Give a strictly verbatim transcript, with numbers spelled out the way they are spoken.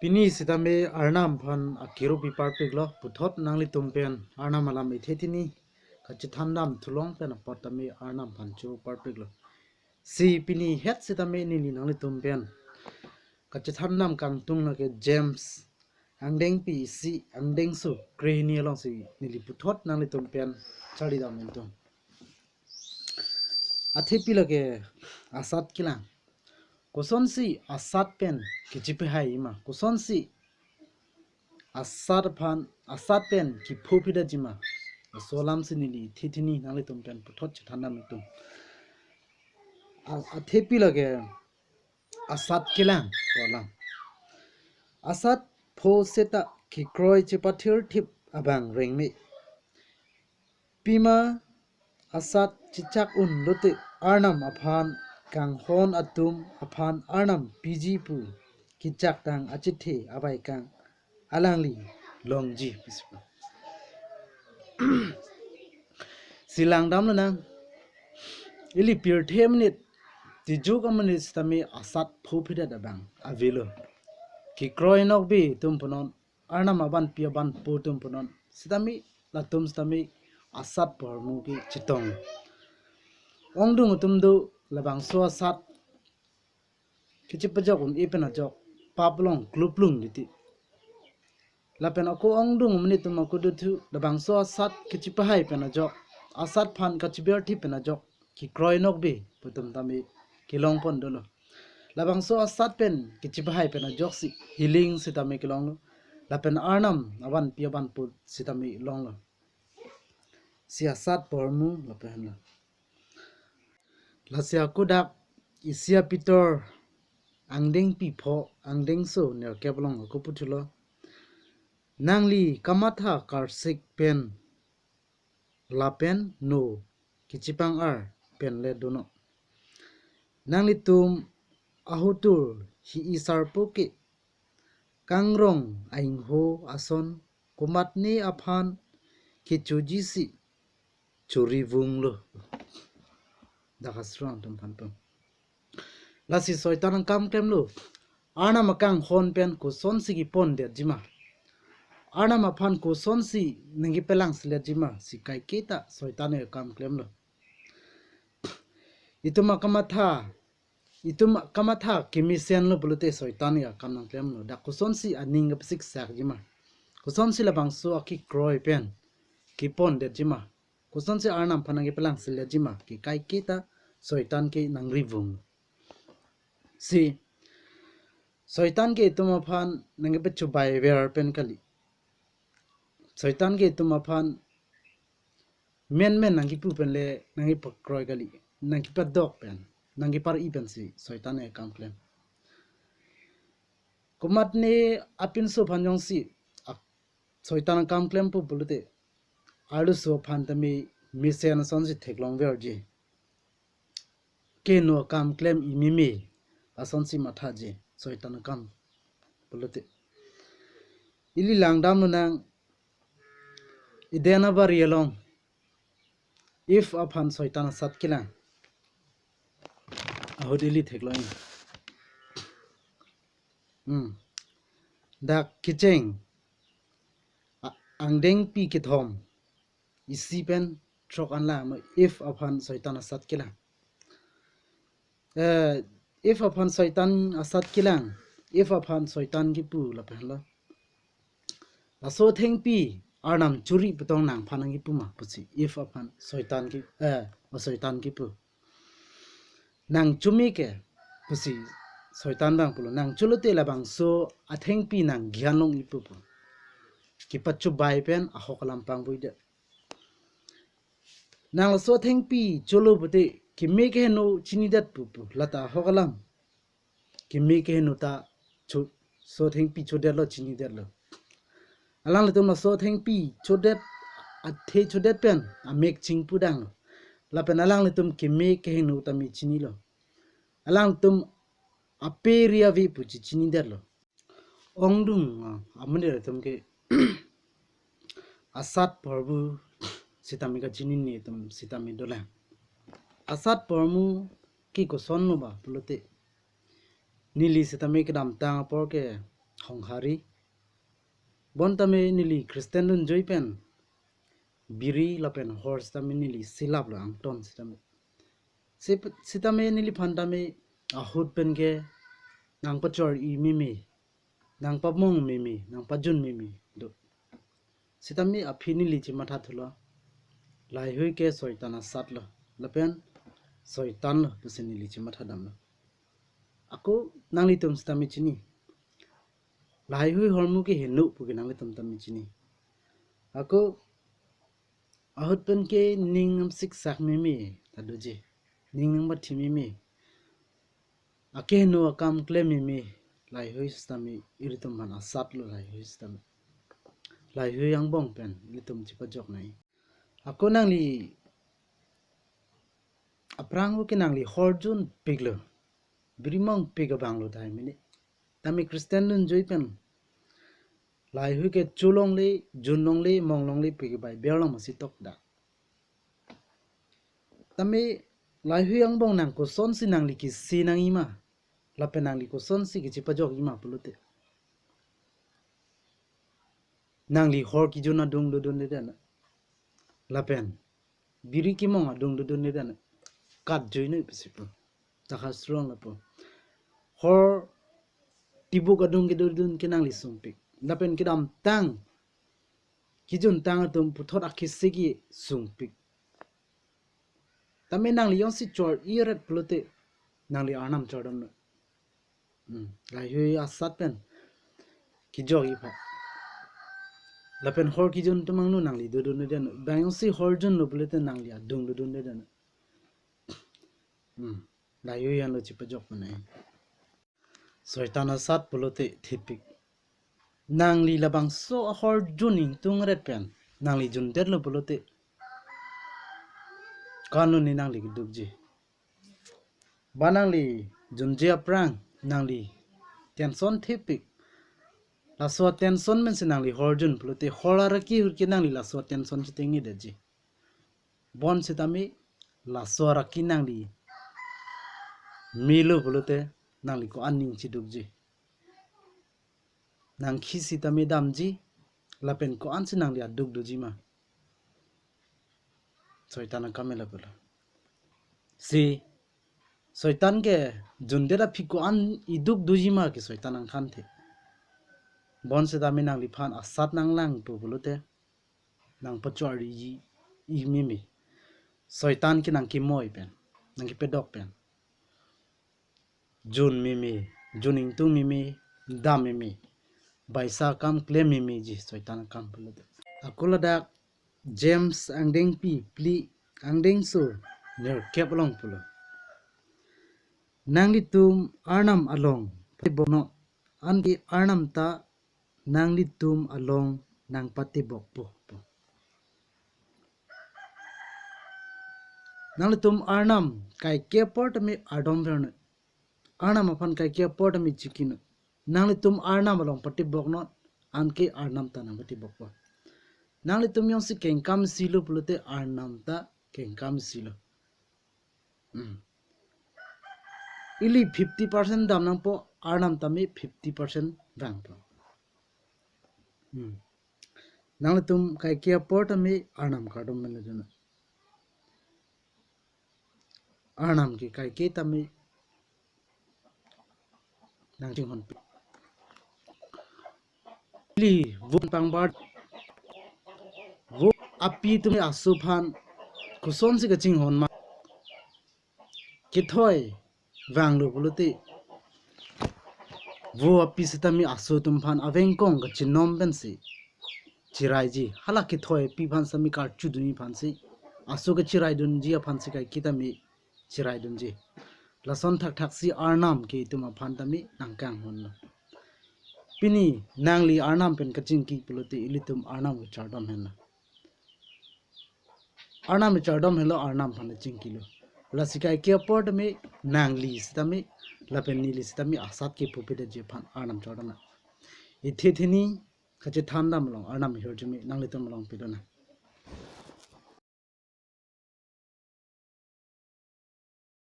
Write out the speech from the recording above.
Pini sitame Arnam aphan akiru pi parpiklo, puthot nanglitum pen Arnam alam ithe tini kachethandam thulong pen apot tame Arnam aphan cho parpiklo. Si pini het sitame neli nanglitum pen kachethandam kangtung lake James angdengpi isi angdengso krehini alongsi neli puthot nanglitum pen charlidam ingtung. Athepi lake asat kelang. Kosonsi asat pen kechipahai ma? Kosonsi asat aphan, asat pen kipho phidetji ma? Laso alamsi neli ithe tini nanglitum pen puthot chethandam ingtung. A-, athepi lake asat kelang pu alam. Asat pho seta kekroi chepathirthip abang rengme. Pima asat chechak un lote Arnam aphan kanghon atum aphan Arnam piji pu kechaktang achethe abaikang alangli longji, pusi pu. Si langdamlo nang. Ili pirthe amonit, tijuk amonit sitame asat pho phidet abang avelo. Kekroi nokbe atum punon, Arnam abanpi abanpo atum punon, sitame latum sitame asat pormu ke chetong. Ongdung atum do, labangso asat kechipajok un-e pen ajok pap along kluplung titi. Lapen ako ongdung amonit atum ako dothu, labangso asat kechipahai pen ajok, asat aphan kachiberthi pen ajok kekroi nokbe pu atum tame kelongpon dolo. Labangso asat pen kechipahai pen ajoksi healing sitame kelonglo. Lapen Arnam abanpi abanpo sitame longlo. Si asat pormu lapen lo. Lasi ako dak isi a-Pitor angdengpi pho angdengso nerkep along ako puthulo. Nangli kamatha karsik pen lapen no kechipang-ar penle dono. Nanglitum ahotur hi-i sarpo ke kangrong aingho ason komatne aphan kechojisi chorivunglo. Dak asrong atum aphan pu. Lasi Soitan akam klemlo. Arnam akanghon pen kosonsi kepondetji ma? Arnam aphan kosonsi nangkepelangseletji ma? Si kaiketa Soitan akam klemlo. Itum akamatha, itum akamatha kemesenlo pulote Soitan akam nangklemlo. Dak kosonsi aning kepasiksakji ma? Kosonsi labangso akekroi pen kepondetji ma? Kosonsi Arnam aphan nangkepelangseletji ma? Ke kaiketa Soitan ke nangrivung. Si Soitan ke itum aphan nangkepachobaiver pen kali. Soitan ke itum aphan menmen nangkipu penle nangkepakroi kali, nangkepadok pen, nangkepar-i pensi Soitan akam klem. Komatne apinso aphan jongsi ak-, Soitan akam klempo pulote arloso aphan tame mesen asonsi theklongverji. Keno akam klem-i meme asonsi mathaji Soitan akam pulote. Ili langdamlo nang, Eden abari along Eve aphan Soitan asat kelang. Ahut ili theklong. Hmm. Dak kecheng a-, angdengpi kethom isi pen throk an lang ma Eve aphan Soitan asat kelang. Eh, Eve aphan Soitan asat kelang. Eve aphan Soitan kipu lapen lo. Laso athengpi Arnam chori pu tong nangphan nangkipu ma pusi Eve aphan Soitan ki, eh, o Soitan kipu. Nang chome ke pusi Soitan abang pulo. Nang cholote labangso athengpi nang gyan long-ipo pu. Kepachobai pen ahok alam pangvoidet. Nang laso athengpi cholo pute keme keheno chinidet pu pu. Lata ahok alam. Keme keheno ta cho, laso athengpi chodetlo chinidetlo. Alanglitum laso athengpi chodet, athe chodet pen amek chingpudanglo. Lapen alanglitum keme keheno tame chinilo. Alanglitum ape ri ave pu chichinidetlo. Ongdung, ah, amonit atum ke asat pormu sitame kachinine atum sitame dolang. Asat pormu ke kosonlo ba pulote, neli sitame kedamtang apor ke honghari. Bon tame neli Christian dunjoi pen biri lapen hor sitame neli silap lo angton sitame. Sip-, sitame neliphan tame ahut pen ke nangpachor-i meme, nangpamong meme, nangpajun meme do. Sitame aphi neli chematha thulo. Laheihui ke Soitan asat lo. Lapen Soitan lo pusi neli chematha damlo. Ako nanglitum sitame chini. Laheihui hormu ke heno pu ke nanglitum tame chini. Ako ahut pen ke ning nangsiksak meme ta doji. Ning nangbathi meme. Akeheno akam klem meme. Laheihui sitame ilitum aphan asat lo laheihui sitame. Laheihui angbong pen ilitum chepajok nai. Ako nangli aphrang ke nangli hor junpik lo. Biri mongpik abang lo tahai mene. Tame Christian dunjoi pen laheihui ke cholongle, junlongle, monglongle pu ke bai berlong masi tok da. Tame laheihui angbong nang kosonsi nangli kisi nang-i ma. Lapen nangli kosonsi kachepajok-i ma pulote, nangli hor kijun adung dodunde dan. Lapen biri kimong adung dodunde dan. Kat jui noi pusi pu. Tahai srong lapu. Hor tibuk adung kedodun ke nangli sungpik. Lapen kedamtang kijuntang atum puthot akisi kesungpik. Tame nangli jongsi chor-i ret pulote nangli Arnam chordom noi. Hmm. Laheihui asat pen kijok-i pha. Lapen hor kijun atum angno nangli dodunde dan. Bang jongsi hor junlo pulote nangli adung dodunde dan. Hmm. Laheihui anlo chepajok mene. Soitan asat pulote thepik. Nangli labangso ahor jun ingtung ret pen nangli jundetlo pulote, ko-an lo ne nangli kedukji. Ba nangli junji aphrang nangli tension thepik. Laso tension pensi nangli hor jun pulote hor araki ahut ke nangli laso tension chitengedetji. Bon sitame laso araki nangli melo pulote nangli ko-an ning chidukji. Nang khi sitame damji, lapen ko-ansi nangli aduk doji ma. Soitan akam ela pulo. Si Soitan ke jundet aphi ko-an iduk doji ma ke Soitan nangthanthe. Bon sitame nangliphan asat nanglangpo pulote nangpachor-i meme. Soitan ke nangkimoi pen, nangkipedok pen. Jun meme, jun ingtung meme, dam meme. Baisa akam klem memeji Soitan akam pulote. Ako ladak James angdengpi phli angdengso nerkep along pulo. Nanglitum Arnam along patibok non, anke Arnam ta nanglitum along nangpatibokpo. Nanglitum Arnam kaike apor tame ardom ver non. Arnam aphan kaike apor tame chiki non. Nanglitum Arnam along patibok non, anke Arnam ta nangpatibokpo. Nanglitum jongsi kengkam isilo pulote Arnam ta kengkam isilo. Hmm. Ili fifty percent dam nangpo, Arnam tame fifty percent vangpo. Hmm. Nanglitum kaike apor tame Arnam kardom mena jona. Arnam ke kaike tame nangchinghonpi. Ili vo pangbar, vo api atum aso aphan kosonsi kachinghon ma. Kethoi vanglo pulote vo api sitame aso atum aphan avengkong kachinom pensi chiraiji. Hala kethoi api aphan sitame karchudunji aphansi, aso kachiraidunji aphansi kaike tame chiraidunji. Lason thakthaksi Arnam ke itum aphan tame nangkanghonlo. Pini nangli Arnam pen kachingki pulote ilitum Arnam kachardom henlo. Arnam kachardom henlo, Arnam aphan chingkilo. Lasi kaike apor tame nangli sitame lapen neli sitame asat kepu pedetji aphan Arnam chardom na. Ithe theni kachethan dam along Arnam ahirjume nanglitum along pidun na.